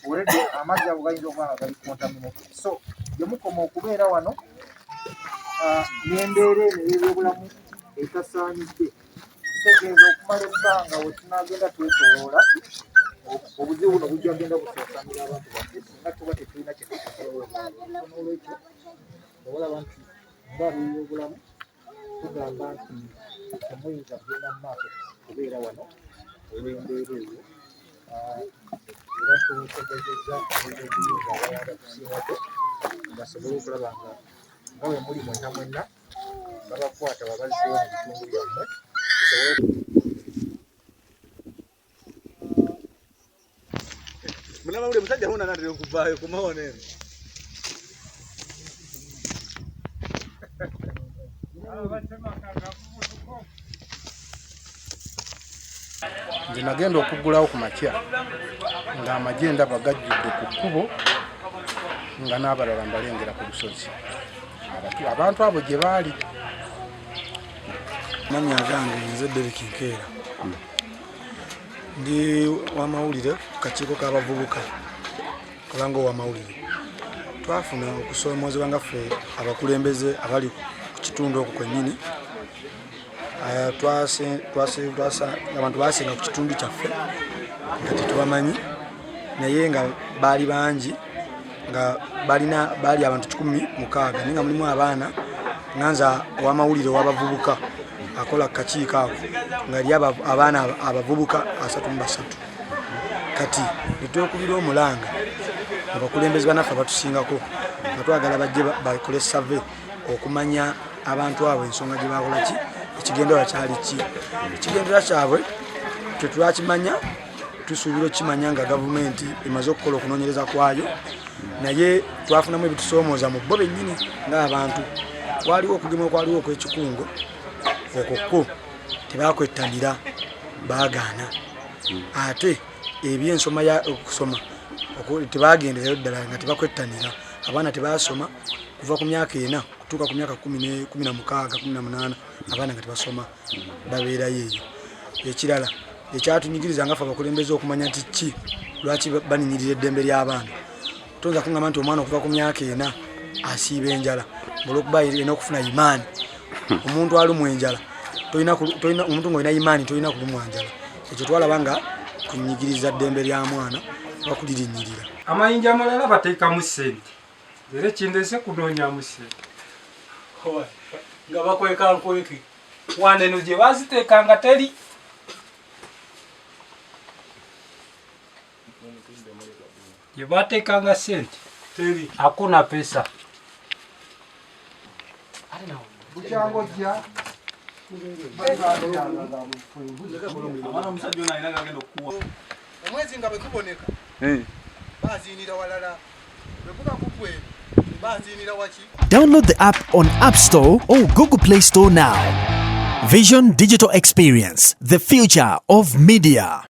Already amazzi ago gayinza okuba nga gali contaminated. So gye mukoma okubeera wano n'embeera eno ey'ebyobulamu etasaanidde, kitegeeza okumala ebbanga we tunaagenda twetoloola, obuzibu buno bujja genda busaasaanira abantu baffe singa tuba tetulina kye tukozeewo. N'olwekyo olaba nti ng'ab'ebyobulamu tugamba nti temuyinza kugenda mu maaso kubeera wano olw'embeera eyo, era tutegezezza ab'obuyinza abalala batusingako basobole okulaba nga nga bwe muli mwenna mwenna babakwata babazzeeyo mu bitundu byammwe tusobole. Munamawulire musajja huna natera okuvaayo komawo neno. Nze nagenda okuggulawo ku makya ng'amagye ndaba gajjudde ku kkubo nga n'abalala mbalengera ku lusozi abantu abo gye baali. Mannya agange nze Derrick Nkeera, ndi wamawulire ku kakiiko k'abavubuka kubanga owamawulire. Twafuna okusoomoozebwa nga ffe abakulembeze abali ku kitundu okwo kwennyini. Abantu basenga ku kitundu kyaffe nga tetubamanyi, naye nga baali bangi, nga balina baali abantu 160, naye nga mulimu abaana. Nga nze owamawulire ow'abavubuka akola ku kakiiko ako, nga eri abaana abavubuka 33. Kati netwekubira omulanga abakulembeze banaffe abatusingako nga twagala bajje bakole survey okumanya abantu abo ensonga gye bakola ki, ekigendererwa kyali ki. Ekigendererwa kyabwe tetwakimanya, tusuubira okukimanya nga gavumenti emaze okukola okunoonyereza kwayo, naye twafunamu ebitusoomooza mu bo bennyini ng'abantu. Waliwo okugema okwaliwo okw'ekikungo, okwo kwo tebakwettanira, baagaana. Ate ebyensoma ya okusoma tebagenderayo ddala nga tebakwettanira, abaana tebasoma kuva ku myaka 4 kutuuka ku myaka 16, 18, abaana nga tebasoma, babeerayo eyo. Ekirala ekyatunyigiriza nga ffe abakulembeze okumanya nti ki lwaki baninyirira eddembe ly'abaana, toyinza kuŋŋamba nti omwana okuva ku myaka 4 asiiba enjala olwokuba erina okufuna imaani. Omuntu alumwa enjala, omuntu ng'olina imaani tolina kulumwa njala. Ekyo twalaba nga kunyigiriza ddembe lya mwana oba kulirinyirira. Amayinja amalala bateekamu ssente, era ekindese kunoonyamu ssente nga bakweka nkweke. Wano eno gye baziteekanga teri gye bateekanga ssente. Teri. Hakuna pesa. Bukyangojja. Omwana omusajja ono alina gagenda okukuwa. Omwezi nga bwe guboneka baziinira walala, bwe guba gugwera baziinira waki. Download the app on App Store or Google Play Store now. Vision Digital Experience, the future of media.